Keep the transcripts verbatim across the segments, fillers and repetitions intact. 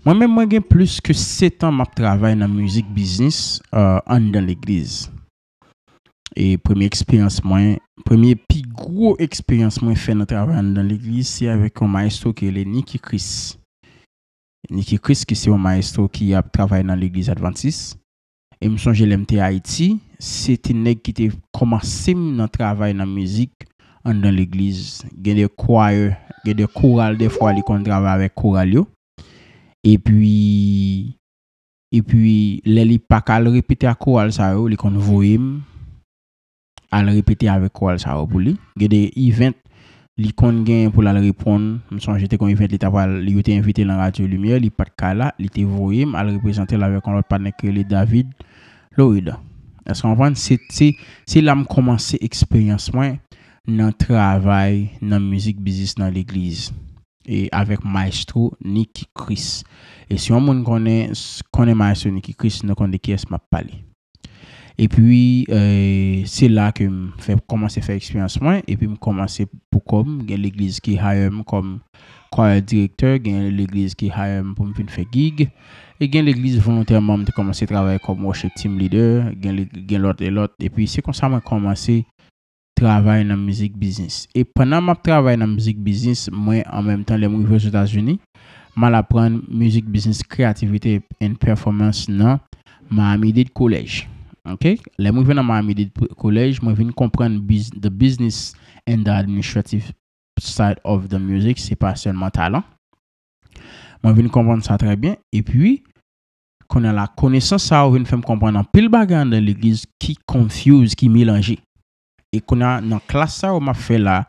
Mwen menm, mwen gen plis ke sèt an m ap travay nan mizik biznis, euh, anndan legliz. E premye eksperyans mwen, premye pi gwo eksperyans mwen fè nan travay anndan legliz, se avèk yon maestro ki rele Nicky Chris. Nicky Chris, ki se yon maestro ki ap travay nan legliz Advantis. E m sonje lè m te Ayiti, se te nèg ki te kòmanse m nan travay nan mizik anndan legliz. Gen de kwayè, gen de koral, dèfwa li konn travay avèk koral yo. Epi, epi lè li pa ka al repete ak koral sa yo, li konn voye m al repete avèk koral sa yo pou li. Gen de event li konn gen pou l al reponn. M sonje te gon event li ta pral, yo te envite l nan Radyo Limyè, li pa t ka la, li te voye m al reprezante l avèk yon lòt patnè ki rele David Lorid. Èske w konprann? Se, se, se la m kòmanse eksperyans mwen nan travay nan mizik biznis nan legliz. E avèk maestro Nicky Chris. E si yon moun konnen, konnen maestro Nicky Chris, nou konnen de kiyès m ap pale. Epi, eh, se la ke m fè, kòmanse fè eksperyans mwen, epi m kòmanse pou kò m, gen legliz ki hire m kòm kwayè direktè, gen legliz ki hire m pou m vin fè gig, e gen legliz volontèman m te kòmanse travay kòm worship team leader, gen le-, gen lòt e lòt, epi se konsa mwen kòmanse travay nan mizik biznis. E pandan m ap travay nan mizik biznis, mwen, an menm tan, lè m rive Ozetazini, m al aprann mizik biznis, kreyativite and performance nan Miami-Dade College. Ok? Lè m rive nan Miami-Dade College, mwen vin konprann biz-, the business and the administrative side of the music, se pa sèlman talan. Mwen vin konprann sa trè byen. Epi, kounye a la, konesans sa yo vin fè m konprann anpil bagay anndan legliz ki confuse, ki melanje. E kounye a, nan klas sa yo m ap fè la,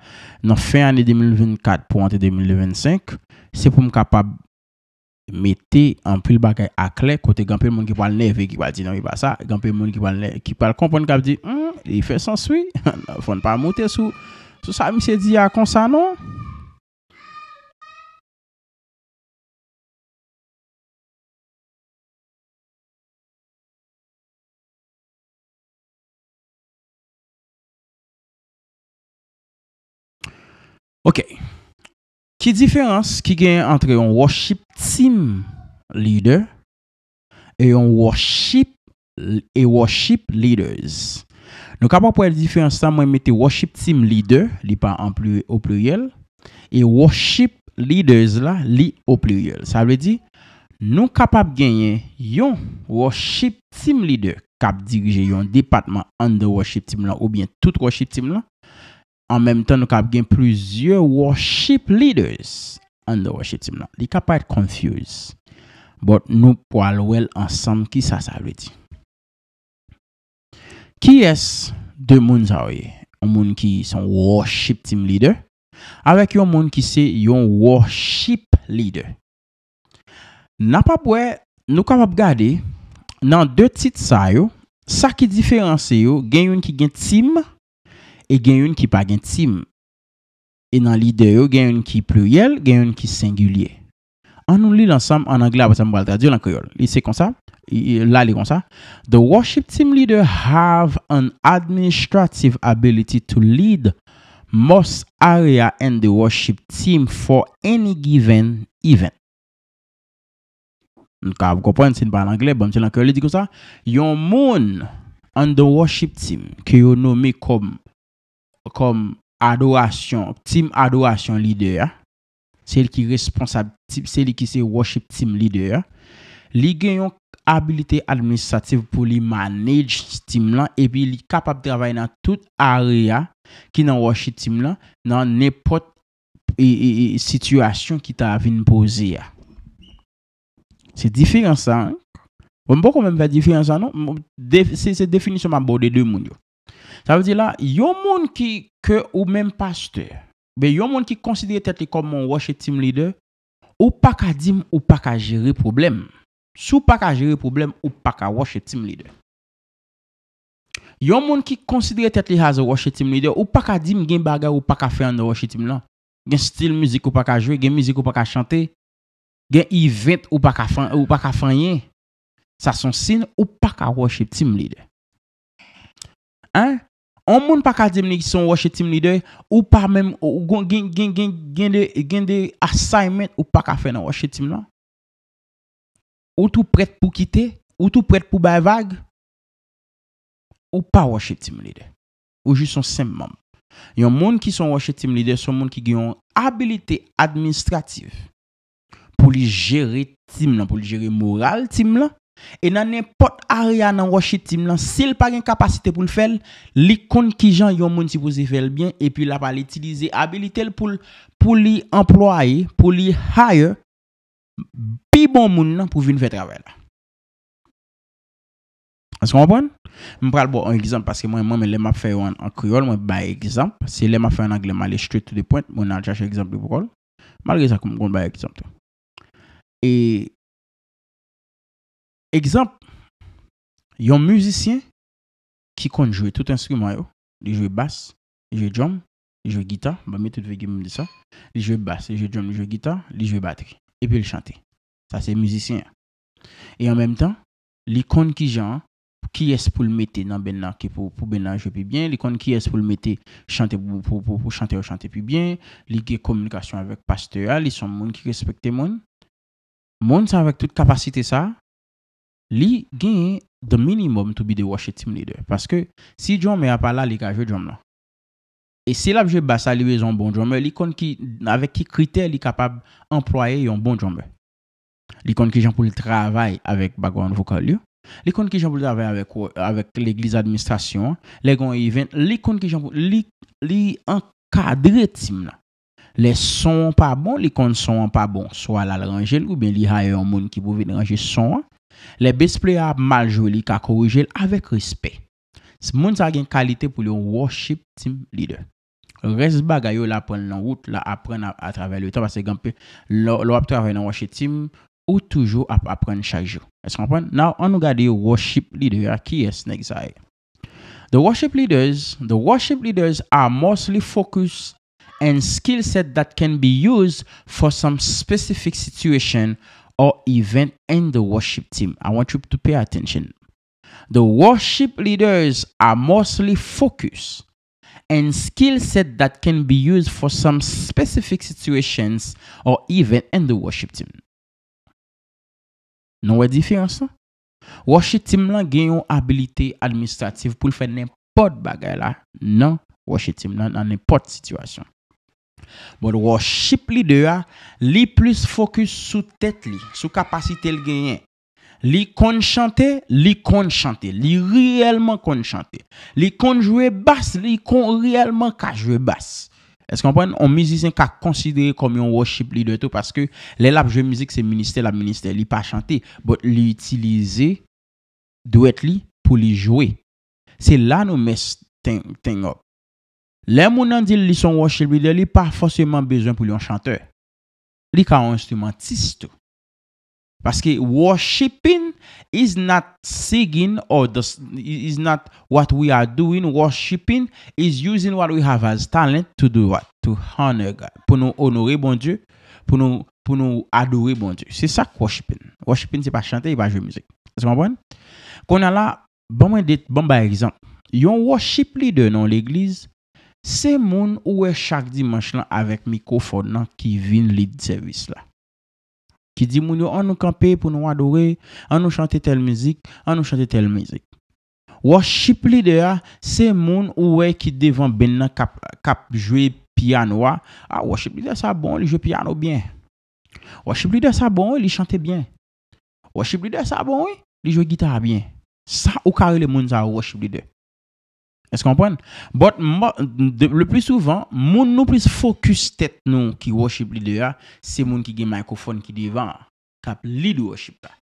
nan fen ane de mil vennkat pou antre de mil vennsenk, se pou m kapab mete anpil bagay aklè, kote gen anpil moun ki pral nève, ki pral di, "Non, e pa sa." Gen anpil moun ki pral nè-, ki pral konprann, k ap di, "Hmm, li fè sans, wi." Fò n pa moute sou, sou sa misye di a konsa, non. Ok. Ki diferans ki gen ant yon worship team leader e yon worship, e worship leaders? Nou kapab wè diferans la, mwen mete worship team leader, li pa an pli-, o pliryèl, e worship leaders la, li o pliryèl. Sa vle di, nou kapab genyen yon worship team leader k ap dirije yon depatman under worship team lan oubyen tout worship team lan. An menm tan, nou kapab gen plizyè worship leaders under worship team lan. Li ka parèt confuse, but nou pral wè l ansanm kisa sa vle di. Kiyès de moun sa yo ye? Yon moun ki se yon worship team leader avèk yon moun ki se yon worship leader. N ap ap wè, nou kapab gade nan de tit sa yo, sa ki diferanse yo, gen youn ki gen team e gen youn ki pa gen team. E nan lidè yo, gen youn ki pliryèl, gen youn ki sengilye. An nou li l ansanm an anglè, apre sa m pral tradui l an kreyòl. Li se konsa, i, i, la li konsa, "The worship team leader have an administrative ability to lead most area and the worship team for any given event." Nou ka konprann si n pale anglè, bon, se nan kreyòl li di konsa, yon moun an the worship team ke yo nome kòm, kòm adorasyon, team adorasyon lidè a, se li ki responsab, ti-, se li ki se worship team leader a. Li gen yon abilite administratif pou li manage team lan, epi li kapab travay nan tout area ki nan worship team lan, nan nenpòt, e, e, e, sitiyasyon ki ta vin poze a. Se diferans sa, wi. Bon, m poko menm fè diferans sa, non. M, de-, se, se definisyon m ap ba w de de moun yo. Sa vle di la, yon moun ki, ke ou menm pastè, ben, yon moun ki konsidere tèt li kòm yon worship team leader, ou pa ka di m ou pa ka jere pwoblèm. Si w pa ka jere pwoblèm, ou pa ka worship team leader. Yon moun ki konsidere tèt li as a worship team leader, ou pa ka di m gen bagay ou pa ka fè anndan worship team lan. Gen stil mizik ou pa ka jwe, gen mizik ou pa ka chante, gen event ou pa ka fè, ou pa ka fè anyen. Sa se yon siy ou pa ka worship team leader. Hein? On moun pa ka di m li se yon worship team leader, ou pa menm, ou gon-, gen, gen, gen, gen de, gen de assignment ou pa ka fè nan worship team lan. ou tou prèt pou kite, ou tou prèt pou bay vag, ou pa worship team leader. Ou jis yon senp manm. Yon moun ki se yon worship team leader, se yon moun ki gen yon abilite administrativ pou li jere team lan, pou li jere moral team lan. E nan nenpòt area nan worship team lan, si l pa gen kapasite pou l fè l, li konn kijan yon moun sipoze fè l byen, epi l ap al itilize abilite l pou l, pou li anplwaye, pou li hire pi bon moun nan pou vin fè travay la. Èske w konprann? M pral ba w yon egzanp, paske mwen, mwen, lè m ap fè yo an, an kreyòl, mwen bay egzanp. Se lè m ap fè an anglè, m ale straight to the point, mwen al chache egzanp li pou kò l. Malgre sa, m konn bay egzanp tou. E, egzanp, yon mizisyen ki konn jwe tout enstriman yo, li jwe bas, li jwe drum, li jwe gita, ban m met tout figi m di sa, li jwe bas, li jwe drum, li jwe gita, li jwe batri. Epi l chante. Sa se mizisyen an. E an menm tan, li konn kijan, kiyès pou l mete nan band nan ki pou, pou band nan jwe pi byen, li konn kiyès pou l mete chante pou, pou, pou, pou chantè yo chante pi byen, li gen kominikasyon avèk pastè a, li se yon moun ki respekte moun. Moun sa avèk tout kapasite sa, li genyen the minimum to be the worship team leader. Paske si drummer a pa la, li ka jwe drum lan. E si l ap jwe bas la, li bezwen yon bon drummer, li konn ki, avèk ki kritè li kapab anplwaye yon bon drummer. Li konn kijan pou l travay avèk background vokal yo. Li konn kijan pou l travay avèk, avèk legliz, administrasyon an. Lè gen yon event, li konn kijan pou li, li ankadre team nan. Lè son an pa bon, li konn son an pa bon. Swa l al ranje l, oubyen li hire yon moun ki pou vin ranje son an. Lè bass player ap mal jwe, li ka korije l avèk respè. Moun sa gen kalite pou l yon worship team leader. Rès bagay yo, l aprann nan wout, l aprann a, atravè letan, paske gen anpil, lè, lè w ap travay nan worship team, ou toujou ap aprann chak jou. Èske w konprann? Now, ann nou gade worship leader a, kiyès nèg sa ye? The worship leaders, the worship leaders are mostly focused and skill set that can be used for some specific situation or event in the worship team. I want you to pay attention. The worship leaders are mostly focused and skill set that can be used for some specific situations or event in the worship team. Nou wè diferans lan? Worship team lan gen yon abilite administratif pou l fè nenpòt bagay la nan worship team lan, nan nenpòt sitiyasyon. But worship leader a, li plis fokis sou tèt li, sou kapasite l genyen. Li konn chante, li konn chante, li reyèlman konn chante. Li konn jwe bas, li konn reyèlman ka jwe bas. Èske w konprann? Yon mizisyen ka konsidere kòm yon worship leader tou, paske lè l ap jwe mizik, se ministè l ap ministè, li pa chante, but li itilize dwèt li pou li jwe. Se la nou mess thing, thing up. Lè moun nan di l li se yon worship leader, li pa fòseman bezwen pou l yon chantè. Li ka yon enstrimantis tou. Paske worshiping is not singing or the, is not what we are doing. Worshiping is using what we have as talent to do what? To honor God. Pou nou onore Bondye, pou nou, pou nou adore Bondye. Se sa k worshiping. Worshiping se pa chante, e pa jwe mizik. Èske w konprann? Kounye a la, ban mwen de, ban m bay egzanp. Yon worship leader nan yon legliz, se moun ou wè chak dimanch lan avèk mikwofòn nan ki vin lead sèvis la. Ki di moun yo, "An nou kanpe pou nou adore, an nou chante tèl mizik, an nou chante tèl mizik." Worship leader a, se moun ou wè ki devan band nan k ap, k ap jwe pyano a. "Ah, worship leader sa bon, li jwe pyano byen. Worship leader sa bon, wi, li chante byen. Worship leader sa bon, wi, li jwe gita byen." Sa ou ka rele moun sa yo worship leader. Èske w konprann? But mo-, de, le pli souvan, moun nou plis fokis tèt nou ki worship leader a, se moun ki gen mikwofòn ki devan an, k ap lead worship la.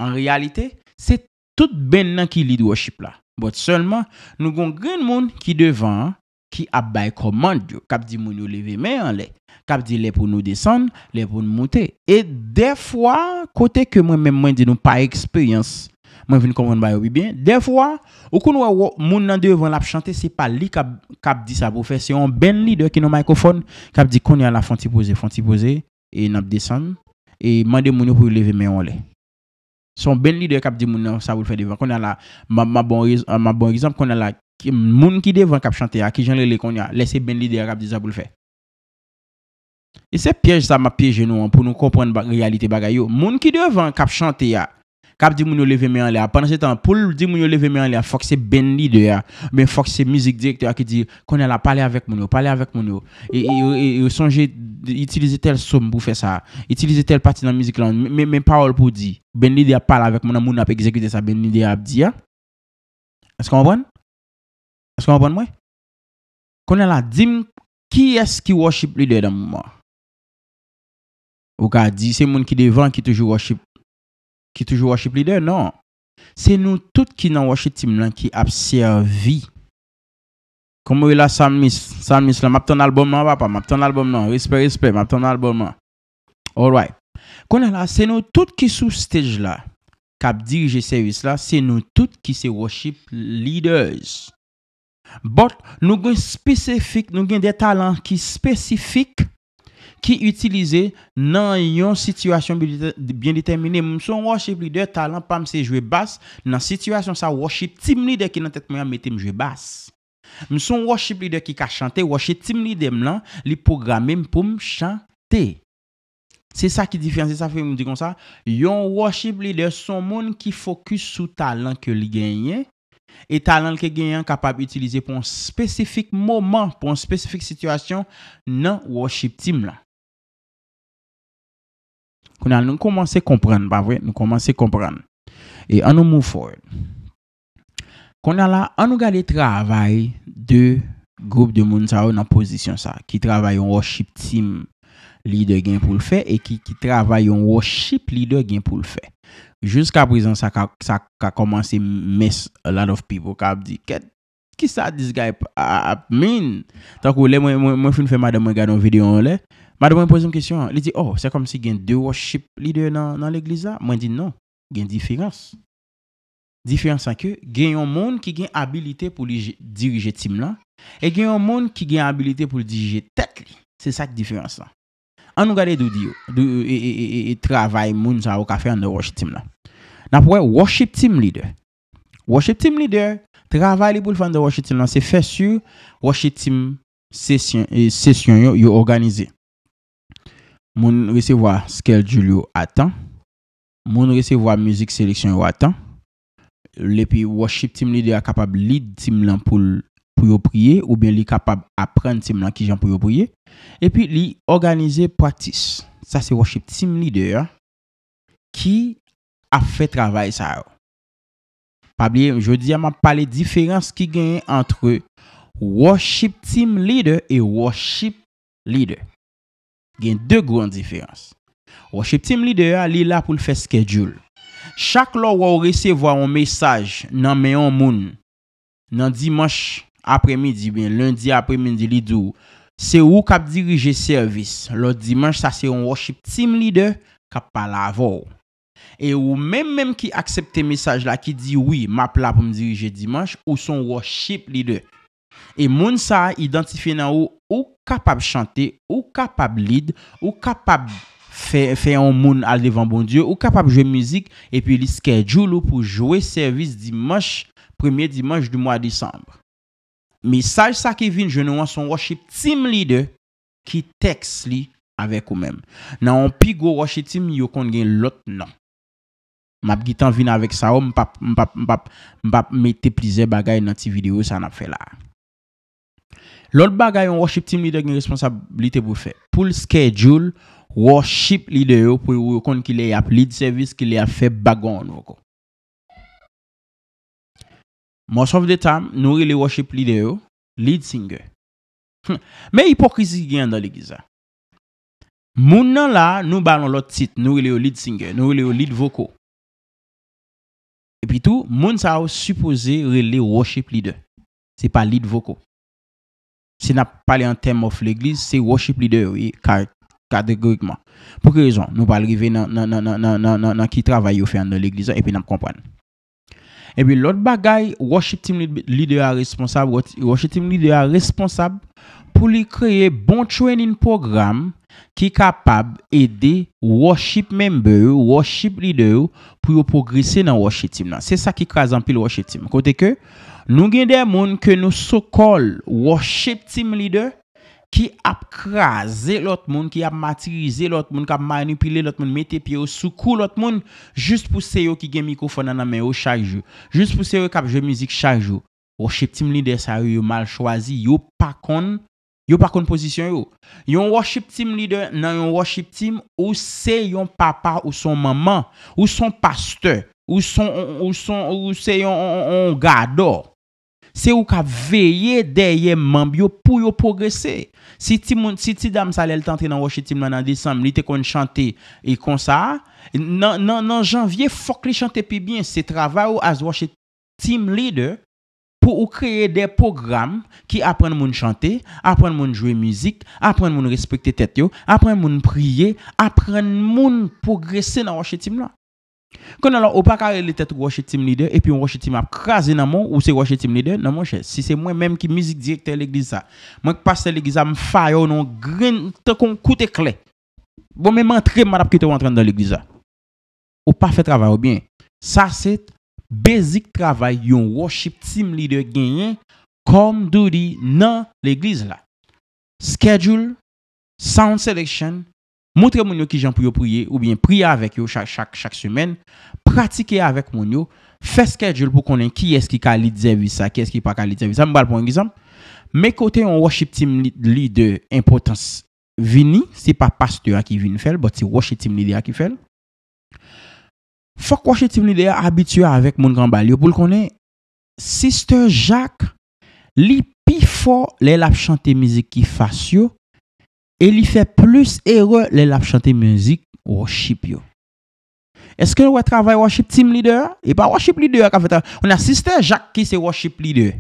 An reyalite, se tout band nan ki lead worship la. But sèlman, nou gon grenn moun ki devan an, ki ap bay kòmand yo, k ap di moun yo leve men anlè, k ap di lè pou nou desann, lè pou nou moute. E dèfwa, kote ke mwen menm mwen di nou pa eksperyans, mwen vin konprann bagay yo pi byen. Dèfwa, ou konn wè wo-, moun nan devan l ap chante, se pa li k ap, k ap di sa pou fè, se yon band leader ki nan mikwofòn, k ap di, "Kounye a la, fè yon ti poze, fè yon ti poze, e n ap desann, e mande moun yo pou yo leve men yo anlè." Se yon band leader k ap di moun nan sa pou l fè devan. Kounye a la, m ap, m ap ba w rez-, m ap ba w egzanp, kounye a la, ki, moun ki devan k ap chante a, kijan l rele kounye a, lè se band leader a k ap di sa pou l fè? E se pyèj sa m ap pyeje nou an pou nou konprann ba- reyalite bagay yo. Moun ki devan k ap chante a, k ap di moun yo leve men anlè a, pandan se tan, pou l di moun yo leve men anlè a, fòk se band leader a, oubyen fòk se mizik direktè a ki di, kounye a la, pale avèk moun yo, pale avèk moun yo. E, e, e, e sonje, itilize tèl sòm pou fè sa, itilize tèl pati nan mizik lan, men, men pawòl pou di. Band leader ap pale avèk moun nan, moun nan ap egzekite sa band leader a ap di a. Èske w konprann? Èske w konprann mwen? Kounye a la, di m kiyès ki worship leader nan moman an? Ou ka di se moun ki devan ki toujou worship, ki toujou worship leader? Non. Se nou tout ki nan worship team lan ki ap sèvi. Kòman w ye la, Salmis? Salmis lan, m ap tann albòm lan, papa, m ap tann albòm lan. Respè, respè, m ap tann albòm lan. Alright. Kounye a la, se nou tout ki sou stage la, k ap dirije sèvis la, se nou tout ki se worship leaders. But, nou gen spesifik, nou gen de talan ki spesifik, ki itilize nan yon sitiyasyon byen dete- byen detèmine. M se yon worship leader, talan pa m se jwe bas. Nan sitiyasyon sa, worship team leader ki nan tèt mwen an mete m jwe bas. M se yon worship leader ki ka chante, worship team leader m lan, li pwograme m pou m chante. Se sa ki diferans, se sa fè m di konsa, yon worship leader se yon moun ki fokis sou talan ke li genyen, e talan l ke genyen an kapab itilize pou yon spesifik moman, pou yon spesifik sitiyasyon nan worship team lan. Kounye a, nou kòmanse konprann, pa vre? Nou kòmanse konprann. E ann nou move forward. Kounye a la, ann nou gade travay de gwoup de moun sa yo nan pozisyon sa. Ki travay yon worship team leader gen pou l fè e ki, ki travay yon worship leader gen pou l fè. Jiska prezan, sa ka, sa ka kòmanse mess a lot of people, ka ap di, kèt, kisa this guy ap mean? Tankou lè mwen, mwen, mwen fin fè madanm mwen gade yon videyo yon lè, madanm mwen poze m kesyon an. Li di, oh, se kòmsi gen de worship leader nan, nan legliz la? Mwen di, non, gen diferans. Diferans sa ke gen yon moun ki gen abilite pou li je- dirije team lan, e gen yon moun ki gen abilite pou l dirije tèt li. Se sa k diferans lan. Ann nou gade dou di yo, dou, e, e, e, e, e travay moun sa yo ka fè anndan worship team lan. N ap wè worship team leader. Worship team leader, travay li pou l fè anndan worship team lan, se fè si worship team sesyon, e, sesyon yo, yo òganize. Moun resevwa schedule yo a tan. Moun resevwa mizik seleksyon yo a tan. Epi worship team leader a kapab lead team lan pou l, pou yo priye, oubyen li kapab aprann team lan kijan pou yo priye. Epi li òganize practice. Sa se worship team leader a ki ap fè travay sa yo. Pa bliye, jodi a m ap pale diferans ki genyen ant worship team leader e worship leader. Gen de gran diferans. Worship team leader a, li la pou l fè schedule. Chak lè w wè w resevwa yon mesaj nan men yon moun, nan dimanch apremidi, byen lendi apremidi, li di w, se ou k ap dirije sèvis. Lòt dimanch, sa se yon worship team leader k ap pale avè w. E ou menm menm ki aksepte mesaj la, ki di, wi, m ap la pou m dirije dimanch, ou se yon worship leader. E moun sa a idantifye nan ou, ou kapab chante, ou kapab lead, ou kapab fè, fè yon moun al devan Bondye, ou kapab jwe mizik, epi li schedule ou pou jwe sèvis dimanch, premye dimanch di mwa desanm. Mesaj sa ki vin jwenn ou an se yon worship team leader ki tèks li avèk ou menm. Nan yon pi gwo worship team, yo konn gen lòt non. M ap gentan vin avèk sa yo, m p ap, m p ap, m p ap, m p ap mete plizyè bagay nan ti videyo sa n ap fè la a. Lòt bagay yon worship team leader gen responsablite pou l fè, pou l schedule worship leader yo, pou yo konn kilè y ap lead sèvis, kilè y ap fè background vocal. Most of the time, nou rele worship leader yo lead singer. Hm. Men ipokrizi ki gen anndan legliz la. Moun nan la, nou ba l yon lòt tit, nou rele yo lead singer, nou rele yo lead vocal. Epi tou, moun sa yo sipoze rele worship leader. Se pa lead vocal. Si n ap pale an term of legliz, se worship leader yo ye, ka-, kategorikman. Pou ki rezon? Nou pral rive nan, nan, nan ki travay yo fè anndan legliz la, epi n ap konprann. Epi lòt bagay, worship team lead-, leader a responsab, worship team leader a responsab pou li kreye bon training program ki kapab ede worship member yo, worship leader yo, pou yo pwogrese nan worship team nan. Se sa ki kraze anpil worship team. Kote ke nou gen de moun ke nou so-called worship team leader ki ap kraze lòt moun, ki ap matirize lòt moun, k ap manipile lòt moun, mete pye yo sou kou lòt moun, jis pou se yo ki gen mikwofòn nan nan men yo chak jou, jis pou se yo k ap jwe mizik chak jou. Worship team leader sa yo, yo mal chwazi, yo pa konn, yo pa konn pozisyon yo. Yon worship team leader nan yon worship team, ou se yon papa, ou se yon manman, ou se yon pastè, ou se yon, ou se yon, ou se yon, yon, yon gadò. Se ou k ap veye dèyè manm yo pou yo pwogrese. Si timoun, si ti dam sa lè l t antre nan worship team lan nan desanm, li te konn chante e konsa, nan, nan, nan janvye, fòk li chante pi byen. Se travay ou as worship team leader pou ou kreye de pwogram ki aprann moun chante, aprann moun jwe mizik, aprann moun respekte tèt yo, aprann moun priye, aprann moun pwogrese nan worship team lan. Kounye a la, ou pa ka rele tèt ou worship team leader epi yon worship team ap kraze nan men w, ou se worship team leader. Non, monchè, si se mwen menm ki mizik direktè legliz sa, mwen k pastè legliz sa, m fire w nan yon grenn tankou yon kout eklè. Bon, men m antre, m pa t ap kite w antre anndan legliz la. Ou pa fè travay ou byen. Sa se basic travay yon worship team leader genyen kòm duty nan legliz la. Schedule, sound selection, montre moun yo kijan pou yo priye oubyen priye avèk yo chak, chak, chak semèn, pratike avèk moun yo, fè schedule pou konnen kiyès ki ka lead sèvis sa, kiyès ki pa ka lead sèvis sa. M pral pran yon egzanp. Men kote yon worship team li- leader enpòtans vini, se pa pastè a ki vin fè l, but se worship team leader a ki fè l. Fòk worship team leader a abitye avèk moun k anba l yo pou l konnen Sister Jacques, li pi fò lè l ap chante mizik ki fas yo, e li fè plis erè lè l ap chante mizik worship yo. Èske w wè travay worship team leader a? E pa worship leader a k ap fè travay. Kounye a Sister Jacques ki se worship leader.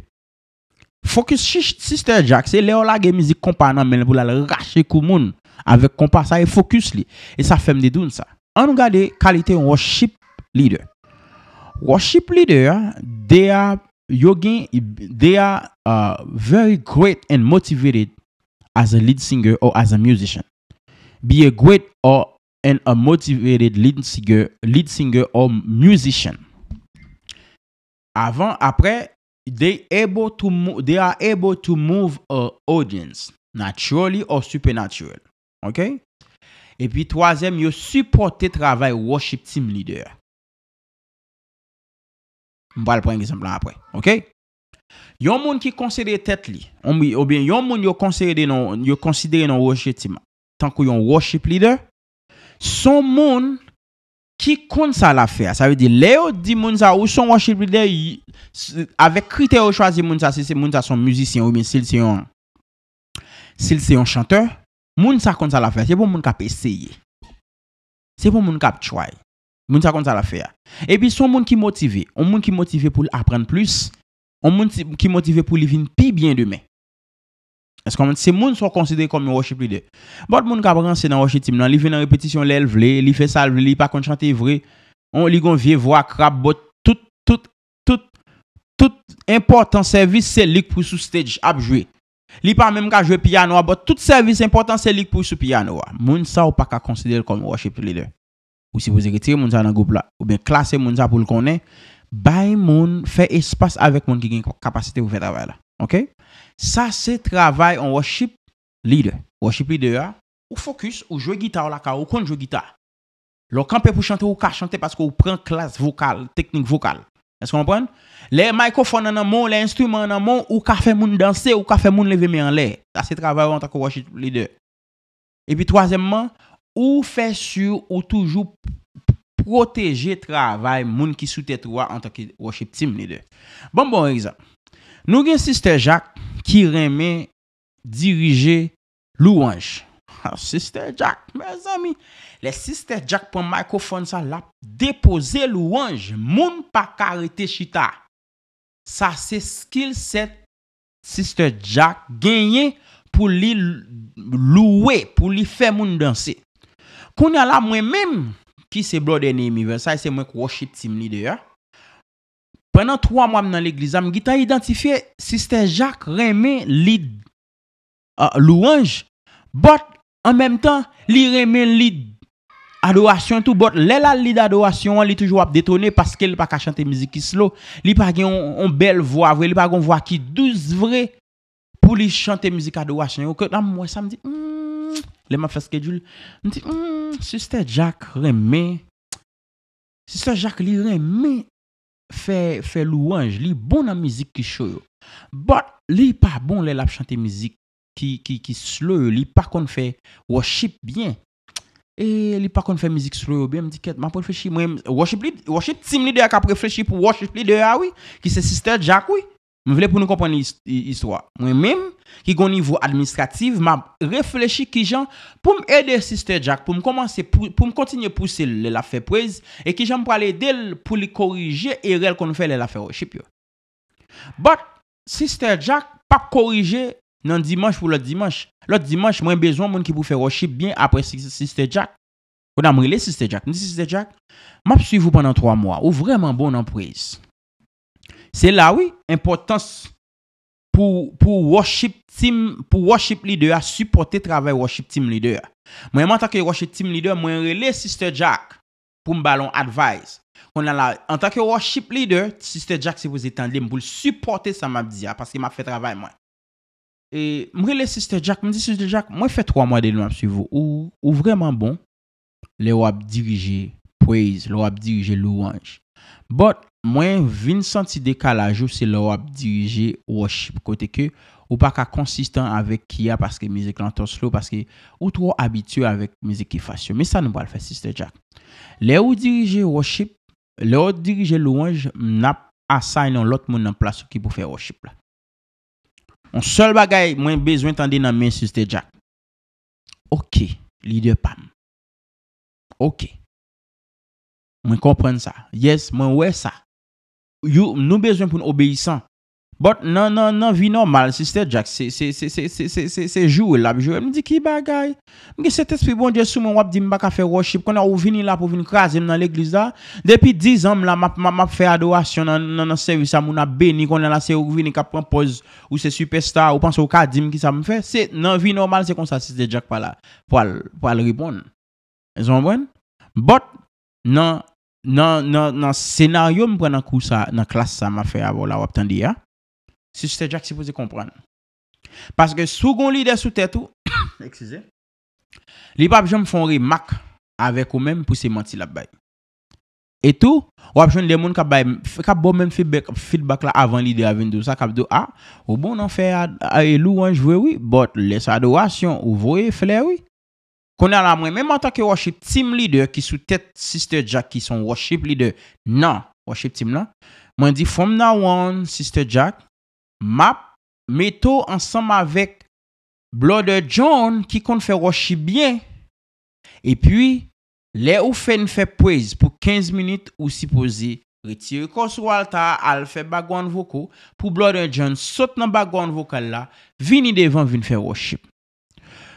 Focus chi- Sister Jacques, se lè w lage mizik konpa nan men l pou l al rache kou moun avèk konpa sa, e focus li. E sa fè m te di w sa. Ann nou gade kalite yon worship leader. Worship leader, they are, yo gen, they are uh, very great and motivated as a lead singer or as a musician. Be a great or and a motivated lead singer, lead singer or musician. Avan, apre, they able to mo- they are able to move a audience naturally or supernatural. Ok? Epi twazyèm, yo sipòte travay worship team leader a. M pral pran egzanp lan apre. Ok? Yon moun ki konsidere tèt li, oubyen yon moun yo konsidere nan, yo konsidere nan worship team tankou yon worship leader, se yon moun ki konn sa l ap fè a. Sa vle di, lè yo di moun sa, ou se yon worship leader, avèk kritè yo chwazi moun sa, si se moun sa se yon mizisyen oubyen si l se yon, si l se yon chantè, moun sa konn sa l ap fè a. Se pa yon moun k ap eseye. Se pa yon moun k ap try. Moun sa konn sa l ap fè a. Epi se yon moun ki motive. Yon moun ki motive pou l aprann plis. Yon moun ki motive pou li vin pi byen demen. Èske se moun sa w konsidere kòm yon worship leader? But moun k ap ranse nan worship team nan, li vin nan repetisyon lè l vle, li fè sa l vle, li pa konn chante vre. Li gon vye vwa krab, but tout, tout, tout, tout enpòtan sèvis se li k pou sou stage ap jwe. Li pa menm ka jwe pyano a, but tout sèvis enpòtan se li k pou sou pyano a. Moun sa w pa ka konsidere l kòm worship leader. Ou sipoze retire moun sa nan gwoup la, oubyen klase moun sa pou l konnen, bay moun, fè espas avèk moun ki gen kapasite pou fè travay la. Ok? Sa se travay yon worship leader. Worship leader a, ou focus, ou jwe gita w lakay ou, ou konn jwe gita. Lè w kanpe pou chante, ou ka chante paske ou pran klas vokal, teknik vokal. Èske w konprann? Lè mikrofòn nan nan men w, lè enstriman an nan men w, ou ka fè moun danse, ou ka fè moun leve men anlè. Sa se travay ou antanke worship leader. Epi twazyèmman, ou fè si ou toujou pwoteje travay moun ki sou tèt ou a antanke worship team leader. Ban m ba w yon egzanp. Nou gen Sister Jacques ki renmen dirije louwanj. Ah, Sister Jacques, mezanmi. Lè Sister Jacques pran mikrofòn sa, l ap depoze louwanj. Moun pa ka rete chita. Sa se skill set Sister Jacques genyen pou li louwe, pou li fè moun danse. Kounye a la, mwen menm, ki se Brother Nehemy Versailles, se mwen k worship team leader a. Pandan twa mwa m nan legliz la, m gentan idantifye Sister Jacques renmen lead uh, louwanj, but an menm tan, li renmen lead adorasyon tou, but lè l al lead adorasyon an, li toujou ap detone paske l pa ka chante mizik ki slow, li pa gen yon, yon bèl vwa vre, li pa gen yon vwa ki dous vre pou li chante mizik adorasyon yo, ke la m wè sa, m di, hmm, lè m ap fè schedule, m di, hmm, Sister Jack renmen, Sister Jack li renmen fè, fè louwanj, li bon nan mizik ki cho yo. But li pa bon lè l ap chante mizik ki, ki, ki slow yo, li pa konn fè worship byen. E li pa konn fè mizik slow yo byen, m di kèt, m ap reflechi. Mwen, worship, lead, worship team leader a k ap reflechi pou worship leader a, wi, ki se Sister Jack, wi. M vle pou nou konprann is- i- istwa. Mwen menm, ki gon nivo administratif, m ap reflechi kijan pou m ede Sister Jack, pou m kòmanse, pou, pou m kontinye pouse l lè l ap fè praise, e kijan m pral ede l pou li korije erè l konn fè lè l ap fè worship yo. But, Sister Jack p ap korije nan dimanch pou lòt dimanch. Lòt dimanch, mwen bezwen moun ki pou fè worship byen apre Si- Sister Jack. Kounye a m rele Sister Jack. M di, Sister Jack, m ap swiv ou pandan twa mwa. Ou vrèman bon nan praise. Se la, wi, enpòtans pou, pou worship team, pou worship leader a sipòte travay worship team leader a. Mwen menm, antanke worship team leader, mwen rele Sister Jack pou m ba l yon advice. Kounye a la, antanke worship leader, Sister Jack sipoze tande m pou l sipòte sa m ap di a, paske m ap fè travay mwen. E m rele Sister Jack, m di, Sister Jack, mwen fè twa mwa de nou ap swiv ou. Ou, ou vrèman bon lè w ap dirije praise, lè w ap dirije louwanj. But, mwen vin santi dekalaj ou se lè w ap dirije worship, kote ke ou pa ka konsistan avèk ki a, paske mizik lan twò slow, paske ou twò abitye avèk mizik ki fast yo. Men sa nou pral fè, Sister Jack. Lè ou dirije worship, lè w dirije louwanj, n ap assign yon lòt moun nan plas ou ki pou fè worship la. Yon sèl bagay mwen bezwen tande nan men Sister Jack. Ok, lidè pa m. Ok. Mwen konprann sa. Yes, mwen wè sa. You, nou bezwen pou n obeyisan. But nan, nan, nan vi nòmal, Sister Jack, se, se, se, se, se, se, se, se joure l ap joure. M di, ki bagay? M gen Sentespri Bondye sou mwen, w ap di m pa ka fè worship. Kounye a ou vini la pou vin kraze m nan legliz la. Depi diz an m la, m ap, m ap, m ap fè adorasyon nan, nan, nan sèvis la, moun ap beni. Kounye a la, se ou k vini k ap pran pòz ou se sipèsta, ou panse ou ka di m kisa m fè? Se nan vi nòmal, se konsa Sister Jack pral, pral, pral reponn. Èske w konprann? But, nan, nan, nan, nan senaryo m pran nan kou sa, nan klas sa m ap fè avè w la, w ap tande a, Sister Jack sipoze konprann. Paske si w gon lidè sou tèt ou, eskize, li p ap janm fè yon remak avèk ou menm pou se manti l ap bay. E tou, w ap jwenn de moun k ap bay, k ap ba w menm feedback, feedback la avan lidè a vin di w sa, k ap di w, a, ou bon nan fè a, a, e louwanj vre wi, but lè sa adorasyon, ou voye flè wi. Kounye a la, mwen menm antanke worship team leader ki sou tèt Sister Jack ki se yon worship leader nan worship team lan, mwen di from now on, Sister Jack, m ap mete w ansanm avèk Brother John ki konn fè worship byen. Epi, lè ou fè n fè praise pou kenz minit, ou sipoze retire kò w sou alta a, al fè background vocal pou Brother John sot nan background vocal la, vini devan, vin fè worship.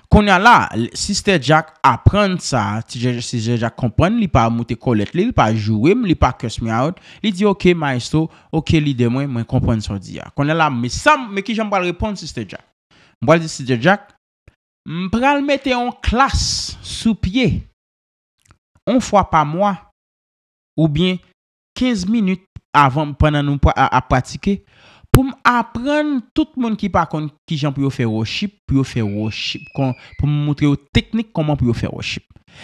Kounye a la, Sister Jack aprann sa, Sister Jack konprann, li pa moute kòlèt li, li pa joure m, li pa cuss me out, li di, ok, maestro, ok, lidè mwen, mwen konprann sa w di a. Kounye a la, men sa, men kijan m pral reponn Sister Jack? M pral di Sister Jack, m pral mete yon klas sou pye, yon fwa pa mwa, oubyen kenz minit avan, pandan nou pra- a- ap pratike, pou m aprann tout moun ki pa konn kijan pou yo fè worship, pou yo fè worship, kon, pou m montre yo teknik kòman pou yo fè worship.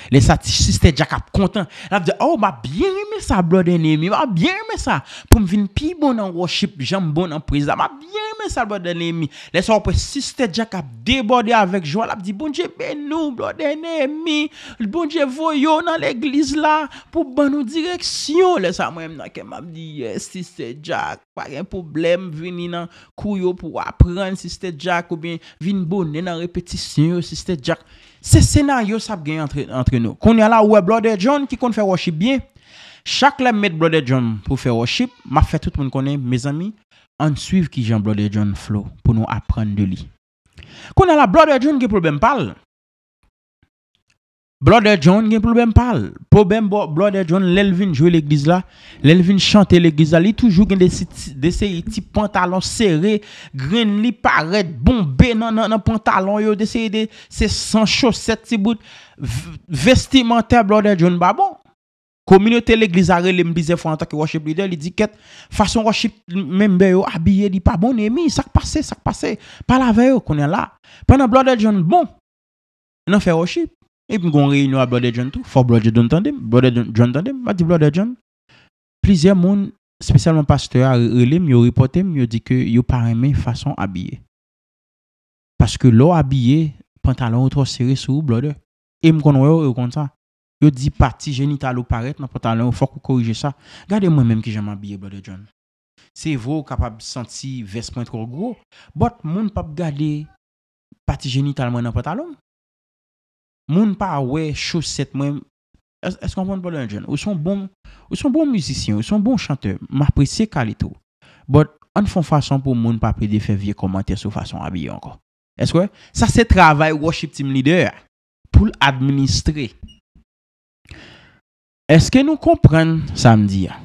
Lè sa, ti Sister Jack ap kontan. L ap di, oh, m ap byen renmen sa, Brother Nehemy, m ap byen renmen sa. Pou m vin pi bon nan worship, jan m bon nan praise la, m ap byen renmen sa, Brother Nehemy. Lè sa, w ap wè Sister Jack ap debòde avèk jwa, l ap di, Bondye beni w, Brother Nehemy, Bondye voye w nan legliz la pou ban nou direksyon. Lè sa, mwen menm nan kè m ap di, yes, Sister Jack, pa gen pwoblèm, vini nan kou yo pou w aprann, Sister Jack, oubyen vin bonè nan repetisyon yo, Sister Jack. Se senaryo sa ap gen antre, antre nou. Kounye a la, ou wè Brother John ki konn fè worship byen. Chak lè m met Brother John pou fè worship, m ap fè tout moun konnen, mezanmi, ann swiv kijan Brother John flow pou nou aprann de li. Kounye a la, Brother John gen pwoblèm pa l. Brother John gen pwoblèm pa l. Pwoblèm bò- Brother John, lè l vin jwe legliz la, lè l vin chante legliz la, li toujou gen de, si- de seri ti pantalon sere, grenn li parèt, bonbe nan, nan, nan pantalon yo, de seri de, se san chosèt, ti bout v- vestimantè Brother John pa bon. Kominote legliz la rele m plizyè fwa antanke worship leader, li di kèt, fason worship member yo abiye, li pa bon, Neymi, sa k pase, sa k pase? Pale avè yo, kounye a la. Pandan Brother John bon, nan fè worship. Epi m gon reyinyon a Brother John tou. Fò Brother John tande m. Brother John tande m. M a di Brother John, plizyè moun, espesyalman pastè a, rele m, yo repòte m, yo di ke yo pa renmen fason abiye. Paske lè w abiye, pantalon yo twò sere sou ou, brother. E m konn wè yo, yo konn sa. Yo di pati jenital ou parèt nan pantalon yo, fòk ou korije sa. Gade mwen menm kijan m abiye, Brother John. Se vre ou kapab santi vès mwen twò gwo, but moun p ap gade pati jenital mwen nan pantalon m. Moun pa wè chosèt mwen. Èske w konprann, Brother John? Ou se yon bon, ou se yon bon mizisyen, ou se yon bon chantè. M apresye kalite w. But ann fè yon fason pou moun pa plede fè vye kòmantè sou fason w abiye ankò. Èske w wè? Sa se travay worship team leader a, pou l administre. Èske nou konprann sa m di a?